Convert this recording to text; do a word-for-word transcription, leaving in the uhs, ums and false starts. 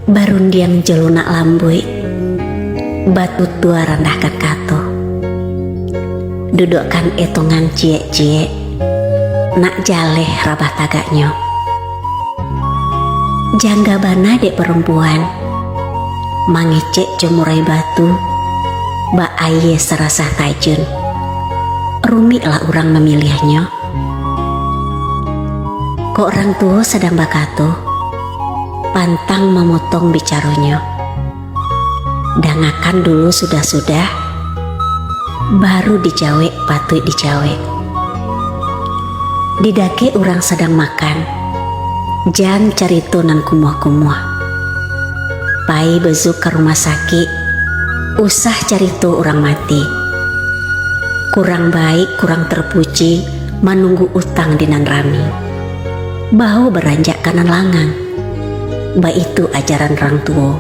Barundiang jo lunak lambuik, batutua randahkan kato. Duduakkan etongan ciek-ciek, nak jaleh rabah tagaknyo. Jangga bana dek parompuan, mangecek jo murai batu, bak aia sarasah tajun. Rumiklah urang mamiliahnyo. Kok rang tuo sadang bakato, pantang mamotong bicaronyo. Dangakan dulu sudah-sudah, baru dijawek patuik dijawek. Di dakek urang sadang makan, jan carito nan kumuah-kumuah. Pai bazu ka rumah sakik, usah carito urang mati. Kurang baik, kurang tarpuji, manunggu utang di nan rami. Bao baranjak ka nan langang. Baitu ajaran rang tuo.